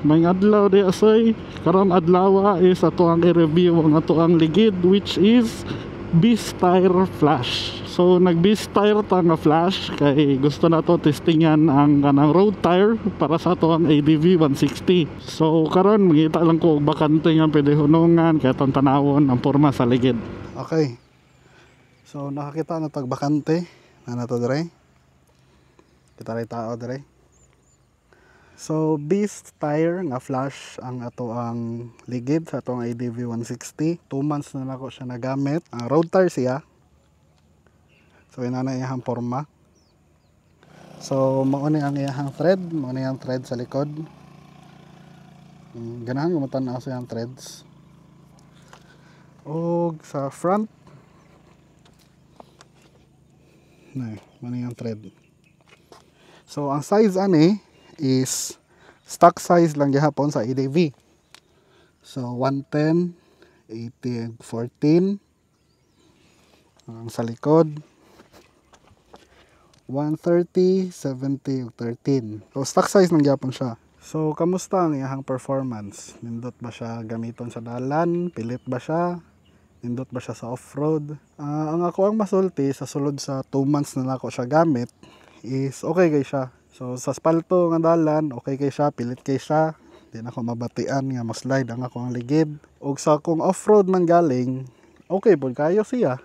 May adlaw di asay. Karon adlaw is ato ang i-review ang ato ang ligid, which is Beast Tire Flash. So nag Beast Tire ta nga flash kay gusto na to testingan ang kanang road tire para sa ato ang ADV 160. So karon mangita lang ko og bakante nga pwede hunungan kay atong tanawon ang porma sa ligid. Okay. So nakakita na tag bakante na nato dire. Kita ray tao dire. So Beast Tire nga flash ang ato ang ligid sa atong ADV 160. 2 months na nako siya nagamit. Ang road tire siya. So inana iyang porma. So mao ni ang iyang thread, mao ni ang thread sa likod. Ganahan ko matan-aw sa iyang threads. Og sa front na, mao ni ang thread. So ang size ani is stock size lang gihapon sa ADV. So 110 80 14. Ang sa likod 130 70 13. So stock size lang gihapon siya. So kamusta ang iyang performance? Nindot ba siya gamiton sa dalan? Pilit ba siya? Nindot ba siya sa off-road? Ang ako ang masulti sa sulod sa 2 months na nako siya gamit is okay kay siya. So sa spalto nga dalan, okay kay siya, pilit kay siya. Di na ako mabatian nga mo-slide ang ako ang ligid. Og sa kung off-road man galing, okay pud kayo siya.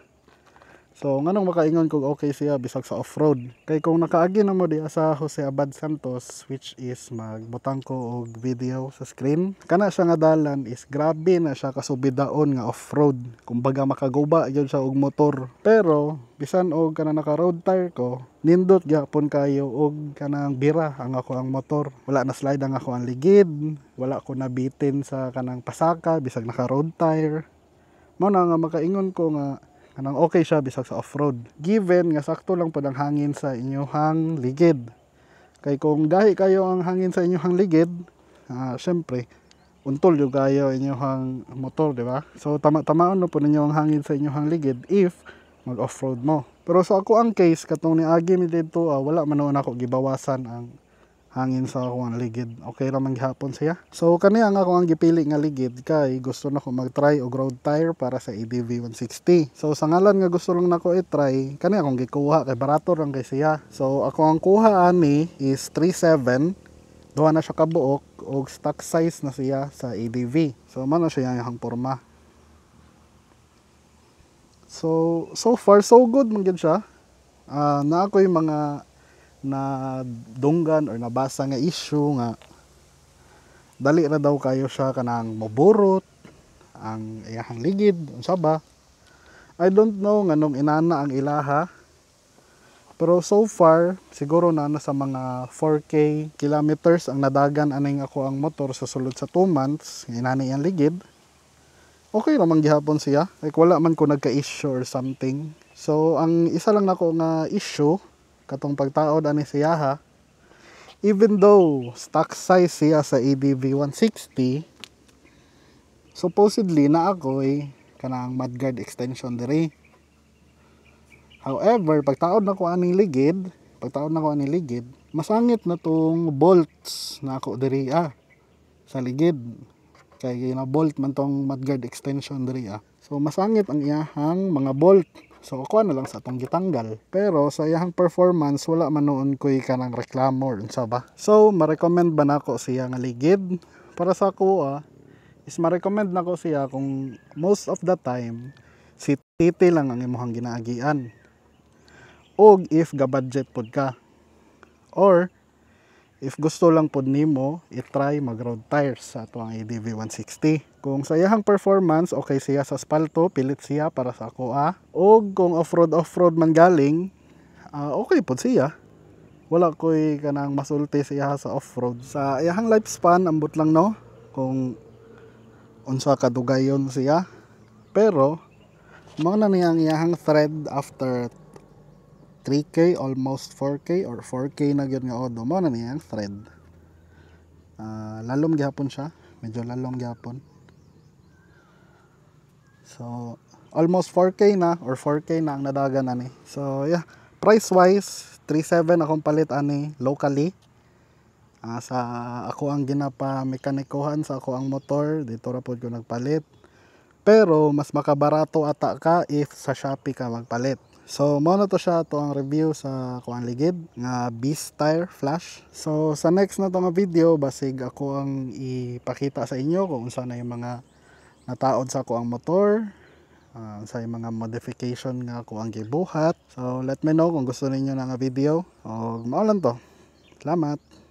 So nganong makaingon kog okay siya bisag sa off-road? Kay kung nakaagi na mo diha sa Jose Abad Santos, which is magbutang ko og video sa screen, kana siya nga dalan is grabe na siya kasubidaon nga off-road. Kumbaga makaguba gyud siya og motor. Pero bisan og kana naka road tire ko, nindot gyapon kayo og kanang bira ang ako ang motor. Wala na slide ang ako ang ligid, wala ko nabitin sa kanang pasaka bisag naka road tire. Mao na nga makaingon ko nga kanang okay siya bisag sa off-road. Given nga sakto lang pod ang hangin sa inyong ligid. Kay kung gahi kayo ang hangin sa inyong ligid, syempre untol yung kayo inyong motor, di ba? So tama-tamaon na po ninyo ang hangin sa inyong ligid if mag off-road mo. Pero sa ako ang case katong niagi mi didto, wala man nuon ako gibawasan ang hangin sa ako ang ligid. Okay ra man gihapon siya. So kani ang ako ang gipili nga ligid kay gusto nako mag-try og road tire para sa ADV 160. So sa ngalan nga gusto lang nako i-try, kani akong gikuha kay barato lang kay siya. So ako ang kuha ani is 37. Duha na siya kabuok og stock size na siya sa ADV. So man na siya ang porma. So so far so good man gyud siya. Na ako'y mga na dunggan or nabasa nga issue nga dali ra daw kayo siya kanang moburot ang iyahang ligid, unsa ba. I don't know nganong inana ang ilaha, pero so far siguro na sa mga 4K kilometers ang nadagan aning ako ang motor sa sulod sa 2 months inana iyang ligid. Okay ra man gihapon siya, like wala man ko nagka-issue or something. So ang isa lang nako nga issue katong pagtaod ani siya ha, even though stock size siya sa ADV 160, supposedly na ako'y kanang mudguard extension diri. However, pagtaod na ko aning ligid, masangit na tong bolts na ako diri sa ligid kay na bolt man tong mudguard extension diri. So masangit ang iyahang mga bolt. So ako na lang sa atong gitanggal. Pero sa iyahang performance wala man noon ko'y kanang reklamo or unsa ba. So ma-recommend ba nako siya nga ligid? Para sa ako is ma-recommend nako siya kung most of the time si TT lang ang imong ginaagian. Og if ga-budget pod ka. Or if gusto lang pod nimo i-try mag road tires sa ato ang ADV 160. Kung sa iyahang performance okay siya sa asfalto, pilit siya para sa ako. Og kung off-road man galing, okay pod siya. Wala ko'y kanang masulti sa iyaha sa off-road. Sa iyahang lifespan ambot lang no kung unsa kadugayon siya. Pero mao na niya ang iyahang thread after 3K, almost 4K or 4K na gyud nga odo, mao na niya ang thread. Lalom gihapon siya, medyo lalom gihapon. So almost 4K na or 4K na ang nadagan ani. So yeah, price wise 3.7 akong palit ani locally. Sa ako ang ginapa mekanikohan sa ako ang motor, didto ra pod ko nagpalit. Pero mas makabarato ata ka if sa Shopee ka magpalit. So mao na to siya to ang review sa ako ang ligid nga Beast Tire Flash. So sa next na to nga video, basig ako ang ipakita sa inyo kung unsa na yung mga nataod sa ako ang motor, sa yung mga modification nga ako ang gibuhat. So let me know kung gusto ninyo na nga video. O mao lang to. Salamat.